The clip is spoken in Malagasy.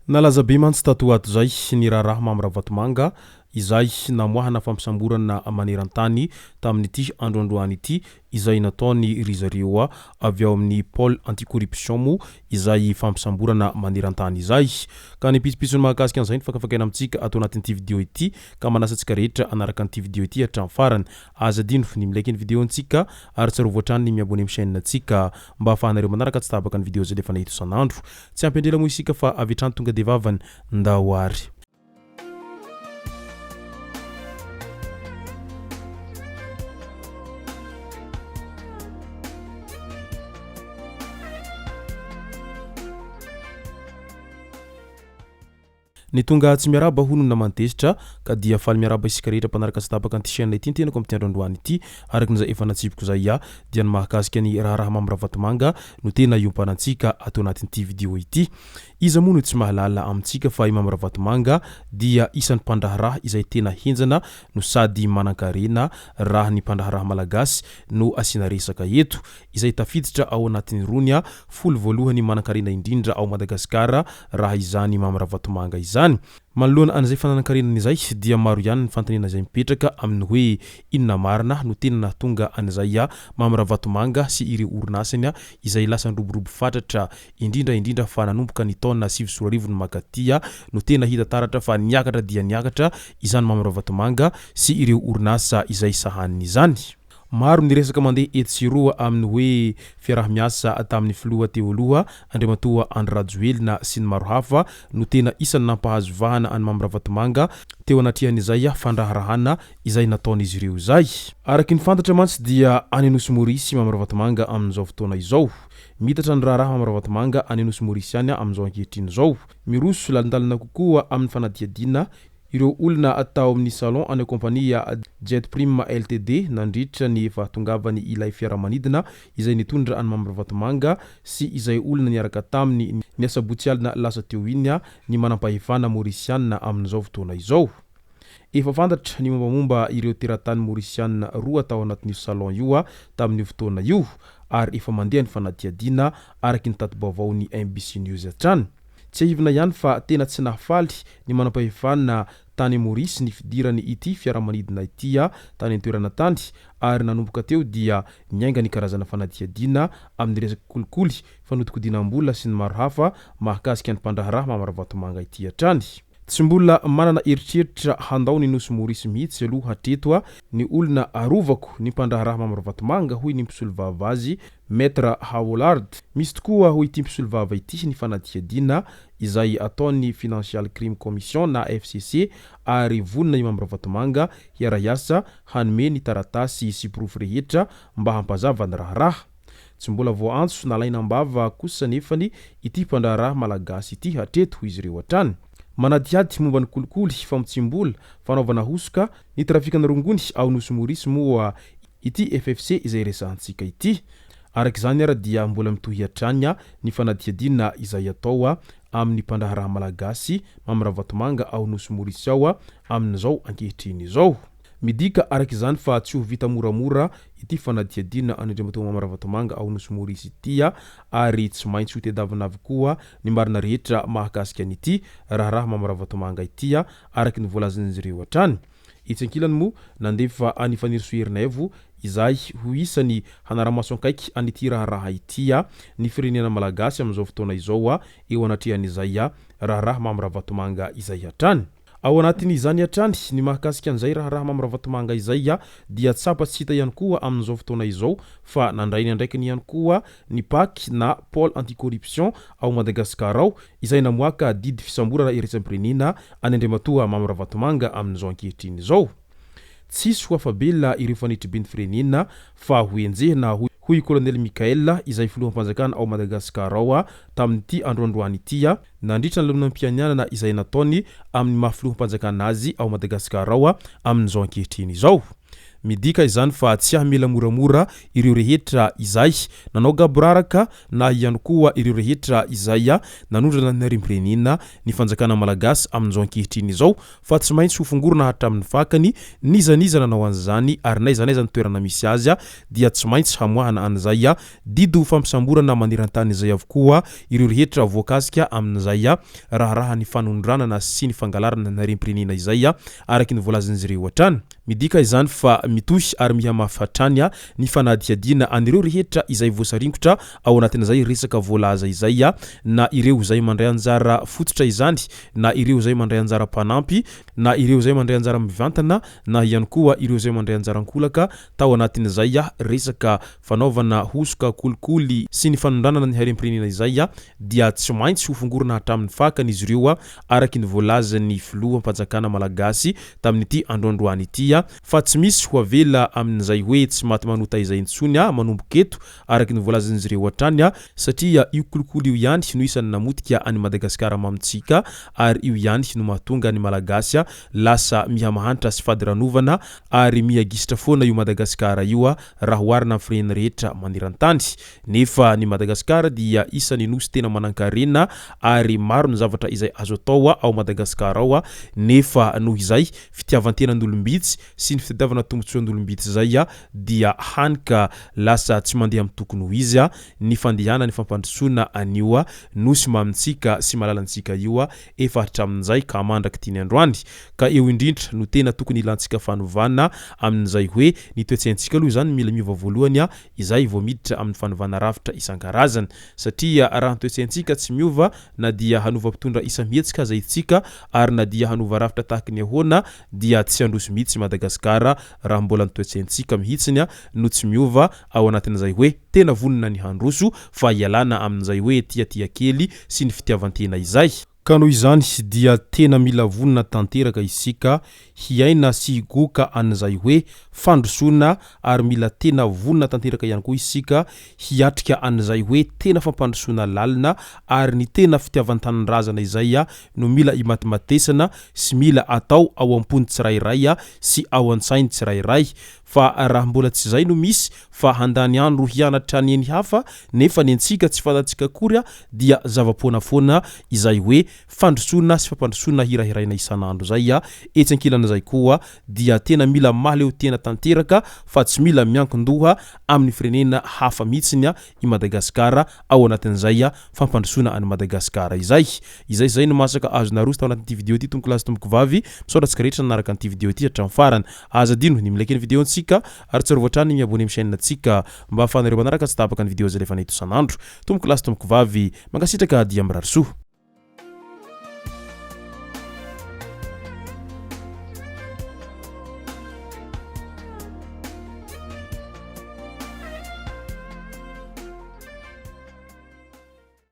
Nalaza be mantsy tato ho ato izay ny raharaha Mamy Ravatomanga izay namoahana fampisamborana maneran-tany tamin'ity andro androany ity izay nataony ry zareo avy ao amin'ny Pôle anti-corruption moa izay fampisamborana maneran-tany izay. Ka ny pitsopitsony mahakasika an'izay no fakafakaina amintsika ato anatin'ity video ity ka manasa antsika rehetra hanaraka an'ity video ity hatramin'ny farany. Aza adino ny mi-like ny video ntsika ary tsarovy hatrany ny mi-abonner amin'ny chaîne ntsika mba ahafahanareo manaraka tsy tapaka ny video izay alefanay eto isan'andro. Tsy ampy andrela moa isika fa avy hatrany tonga dia vavany. Ndao ary. Ny tonga tsy miarahaba hono ny naman'i Tezitra ka dia faly miarahaba isika rehetra mpanaraka tsy tapaka an'ity chaîne ity ny tenako amin'ity andro androany ity. Araka ny izay efa natsipiko izay aho dia ny mahakasika ny raharaha Mamy Ravatomanga no tena iompanantsika ato anatin'ity vidéo ity. Iza moa no tsy mahalala amintsika fa i Mamy Ravatomanga dia isan'ny mpandraharaha izay tena henjana no sady manankarena raha ny mpandraharaha malagasy no asiana resaka eto, izay tafiditra ao anatin'irony folo voalohany manankarena indrindra ao Madagasikara raha izany Mamy Ravatomanga izany. Manoloana an'izay fananan-karenany izay dia maro ihany ny fanontaniana izay mipetraka amin'ny hoe inona marina no tena nahatonga an'izay Mamy Ravatomanga sy ireo orinasany izay lasa niroborobo fatratra indrindra indrindra fa nanomboka ny taona 2009 no mankaty no tena hita taratra fa niakatra dia niakatra izany Mamy Ravatomanga sy ireo orinasa izay sahaniny izany. Maro ny resaka mandeha etsy sy eroa amin'ny hoe fiaraha-miasa tamin'ny filoha teo aloha Andriamatoa Andry Rajoelina sy ny maro hafa no tena isan'ny nampahazo vahana an'i Mamy Ravatomanga teo anatrehan'izay fandraharahana izay nataon'izy ireo izay. Araka ny fantatra mantsy dia any Nosy Maurice Mamy Ravatomanga amin'izao fotoana izao. Miitatra ny raharaha Mamy Ravatomanga any Nosy Maurice any amin'izao ankehitriny izao. Miroso lalindalina kokoa amin'ny fanadihadiana Ireo olona tao amin'ny salon an'ny kaompania Jet Prime Ltd nandritra ny fahatongavany ilay fiaramanidina izay nitondra an'i Mamy Ravatomanga sy izay olona niaraka taminy ny asabotsy alina lasa teo iny ny manampahefana Maorisiana amin'izao fotoana izao. Efa fantatra ny mombamomba ireo teratany Maorisiana roa tao anatin'io salon io tamin'io fotoana io ary efa mandeha ny fanadihadiana araka ny tati-baovaon'ny MBC News hatrany. Tsiahivina ihany fa tena tsy nahafaly ny manampahefana tany Maurice ny fidirany ity fiaramanidina ity tany an-toerana tany ary nanomboka teo dia niainga ny karazana fanadihadiana amin'ny resaka kolikoly, fanodikodinam-bola sy ny maro hafa mahakasika ny mpandraharaha Mamy Ravatomanga ity hatrany. Tsy mbola manana eritreritra handao ny Nosy Maurice mihitsy aloha hatreto ny olona arovako ny mpandraharaha Mamy Ravatomanga, hoy ny mpisolovava azy Maître Howlard. Misy tokoa hoy ity mpisolovava ity ny fanadihadiana izay ataon'ny Financial Crime Commission na FCC ary vonona i Mamy Ravatomanga hiara-hiasa hanome ny taratasy sy porofo rehetra mba hampazava ny raharaha. Tsy mbola voaantso nalaina am-bava kosa nefany ity mpandraharaha malagasy ity hatreto, hoy izy ireo hatrany. Manadihady momba ny kolikoly, famotsiam-bola, fanaovana hosoka, ny trafikana rongony ao Nosy Maurice moa Ity FFC izay resahantsika ity. Araka izany ara dia mbola mitohy hatrany ny fanadihadiana izay atao amin'ny mpandraharaha malagasy Mamy Ravatomanga ao Nosy Maurice ao amin'izao ankehitriny izao. Midika araka izany fa tsy ho vita moramora ity fanadihadiana an'Andriamatoa Mamy Ravatomanga ao Nosy Maurice ity ary tsy maintsy ho tedavina avokoa ny marina rehetra mahakasika an'ity raharaha Mamy Ravatomanga ity araka ny voalazan'izy ireo hatrany. Etsy ankilany moa, nandefa an'i Fanirisoa Ernaivo izay ho isany hanara-maso ankaiky an'ity raharaha ity ny firenena malagasy amin'izao fotoana izao eo anatrehan'izay raharaha Mamy Ravatomanga izay hatrany. Ao anatin'izany hatrany, ny mahakasika an'izay raharaha Mamy Ravatomanga izay dia tsapa sy hita ihany koa amin'izao fotoana izao fa nandray ny andraikiny ihany koa ny Pac na Pôle Anti-Corruption ao Madagasikara ao izay namoaka didy fisamborana iraisam-pirenena an'i Andriamatoa Mamy Ravatomanga amin'izao ankehitriny izao. Tsy hisy ho afa-bela ireo fanetriben'ny firenena fa ho enjehina, hoy i Kolonely Michael izay filoham-panjakana ao Madagasikara ao tamin'ity androandroany ity nandritra ny lanonam-pianianana izay nataony amin'ny maha filoham-panjakana azy ao Madagasikara ao amin'izao ankehitriny izao. Midika izany fa tsy hamela moramora ireo rehetra izay nanao gaboraraka na ihany koa ireo rehetra izay nanondrana ny harem-pirenena ny fanjakana malagasy amin'izao ankehitriny izao fa tsy maintsy hofongorona hatramin'ny fakany n'iza n'iza nanao an'izany ary n'aiza n'aiza ny toerana misy azy dia tsy maintsy hamoahana an'izay didy ho fampisamborana maneran-tany izay avokoa ireo rehetra voakasika amin'izay raharahan'ny fanondranana sy ny fangalarana ny harem-pirenena izay araka ny voalazan'izy ireo hatrany. Midika izany fa mitohy ary mihamafy hatrany ny fanadihadiana an'ireo rehetra izay voasaringotra ao anatin'izay resaka voalaza izay, na ireo izay mandray anjara fototra izany, na ireo izay mandray anjara mpanampy, na ireo izay mandray anjara mivantana, na ihany koa ireo izay mandray anjara ankolaka tao anatin'izay resaka fanaovana hosoka, kolikoly sy ny fanondranana ny harem-pirenena izay dia tsy maintsy hofongorana hatramin'ny fakany izy ireo araka ny voalazan'ny filoham-panjakana malagasy tamin'ity androandroany ity fa tsy misy ho avela amin'izay hoe tsy maty manota izay intsony manomboka eto araka ny voalazan'izy ireo hatrany satria io kolikoly io ihany no isan'ny namotika an'i Madagasikara mamintsika ary io ihany no mahatonga ny Malagasy lasa miha-mahantra sy fadiranovana ary miha-gisitra foana io Madagasikara io raha oharina amin'ny firenena rehetra maneran-tany. Nefa ny Madagasikara dia isan'ny nosy tena manankarena ary maro ny zavatra izay azo atao ao Madagasikara ao nefa noho izay fitiavan-tenan'olom-bitsy sy ny fitadiavana tombontsoan'olom-bitsy izay dia hany ka lasa tsy mandeha amin'ny tokony ho izy ny fandehanan'ny fampandrosoana an'io nosy mamintsika sy malalantsika io efa hatramin'izay ka mandrak'ity ny androany. Ka eo indrindra no tena tokony ilantsika fanovana amin'izay hoe ny toe-tsaintsika aloha izany mila miova voalohany izay vao miditra amin'ny fanovana rafitra isan-karazany satria raha ny toe-tsaintsika tsy miova na dia hanova mpitondra isa-mihetsika aza isika ary na dia hanova rafitra tahaky ny ahoana dia tsy handroso mihitsy Madagasikara raha mbola ny toe-tsaintsika mihitsiny no tsy miova ao anatin'izay hoe tena vonona ny handroso fa ialana amin'izay hoe tiatia kely sy ny fitiavan-tena izay. Ka noho izany dia tena mila vonona tanteraka isika hiaina sy higoka an'izay hoe fandrosoana ary mila tena vonona tanteraka ihany koa isika hiatrika an'izay hoe tena fampandrosoana lalina ary ny tena fitiavan-tanindrazana izay no mila imatimatesana sy mila atao ao am-pon'ny tsirairay sy ao an-tsain'ny tsirairay fa raha mbola tsy izay no misy fa handany andro hianatra ny eny hafa nefa ny antsika tsy fantatsika akory dia zava-poana foana izay hoe fandrosoana sy fampandrosoana hirahiraina isan'andro izay. Etsy ankilan'izay koa dia tena mila mahaleo tena tanteraka fa tsy mila miankin-doha amin'ny firenena hafa mihitsiny i Madagasikara ao anatin'izay fampandrosoana an'i Madagasikara izay. Izay izay no masaka azo naroso tao anatin'ity video ity tompoko lahy sy tompoko vavy. Misaotra antsika rehetra nanaraka an'ity video ity hatramin'ny farany. Aza adino ny mi-like ny video ntsika ary tsarovy hatrany ny mi-abonner amin'ny chaîne ntsika mba ahafahanareo manaraka tsy tapaka ny video izay alefanay eto isan'andro. Tompoko lahy sy tompoko vavy, mankasitraka dia mirary soa.